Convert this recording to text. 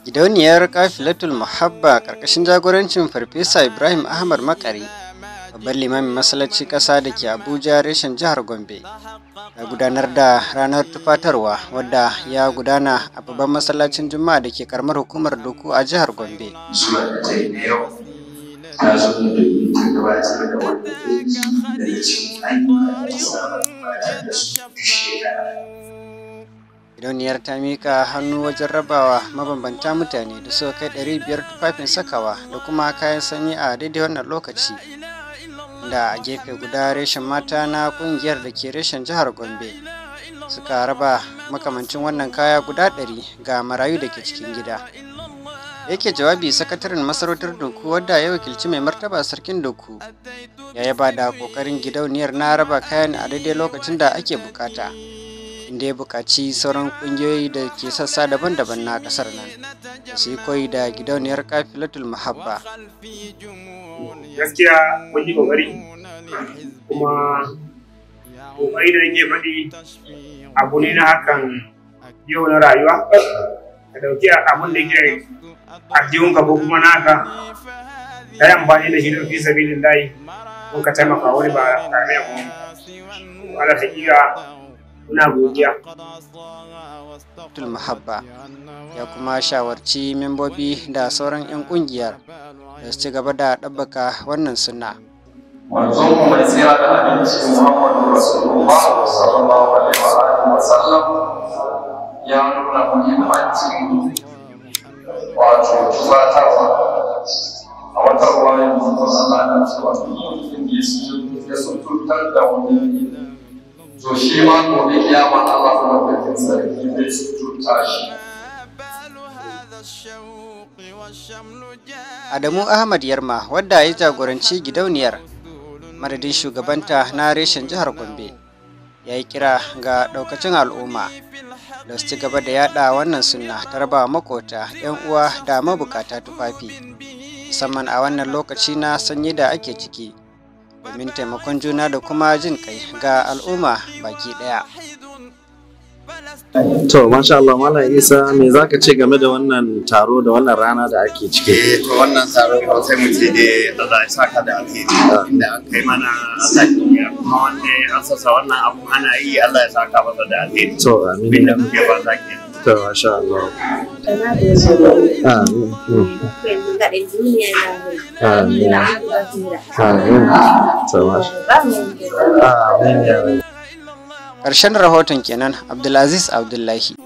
Gidauniyar Kafilatul Muhabba ƙarƙashin jagorancin Farfesa Ibrahim Ahmad Makari, babban limamin masallacin ƙasa da ke Abuja reshen jihar Gombe, ya gudanar da ranar tufatarwa wadda ya gudana a babban masallacin Juma'a da ke karamar hukumar Doku a jihar Gombe. Zuwa da ta yi na yau ta zo ne domin ta gabatar da wani aiki daga cikin ayyukan da ta saba gabatar da su duk shekara. Gidauniyar ta mika hannu wajen rabawa mabambanta mutane da suka kai 500 tufafin sakawa da kuma kayan sanyi a daidai wannan lokaci. Da a gefe guda reshen mata na kungiyar da ke reshen jihar Gombe suka raba makamancin wannan kaya guda 100 ga marayu da ke cikin gida. Yake jawabi, sakataren masarautar Doku wadda ya wakilci mai martaba sarkin Doku ya yaba da kokarin gidauniyar na raba kayan a daidai lokacin da ake bukata, inda ya buƙaci sauran ƙungiyoyi da ke sassa daban-daban na ƙasar nan da su yi koyi da gidauniyar Kafilatul Muhabba. Gaskiya mun yi kokari, kuma kokari da nake faɗi abu ne na hakan yau na rayuwa, ka dauki abun da yake aljihunka ko kuma naka, ka yi amfani da shi don fi sabilillahi don ka taimaka wani, ba ƙaramin abu. Ala hakika muna godiya. Tul Muhabba ya kuma shawarci membobi da sauran 'yan kungiyar da su ci gaba da ɗabbaka wannan sunna. Manzon mu mai tsira da aminci Muhammadu Rasulullah sallallahu alaihi wa alihi wa sallam ya nuna muhimmancin wato tufatarwa. A wata ruwayar, manzon Allah na cewa duk mutumin da ya suturtar da wani, to shi ma gobe kiyama Allah madaukakin sarki zai suturta shi. Adamu Ahmad Yarma, wadda ya jagoranci gidauniyar madadin shugabanta na reshen jihar Gombe, ya yi kira ga daukacin al'umma da su ci gaba da yada wannan sunna ta raba makota, 'yan uwa da mabukata tufafi, musamman a wannan lokaci na sanyi da ake ciki, domin taimakon juna da kuma jin kai ga al'umma baki daya. To, masha Allah, Malam Isa, me za ka ce game da wannan taro da wannan rana da ake ciki? Eh, to wannan taro ko sai mu ce dai Allah ya saka da alheri. Inda an kai mana, Allah ya biya, kuma wanda ya asasa wannan abu ana yi, Allah ya saka masa da alheri. To, amin. Abinda muke fata kenan. To, masha Allah. Amin. Amin. Amin. To, masha Amin ya Rabbi. Ƙarshen rahoton kenan, Abdulaziz Abdullahi.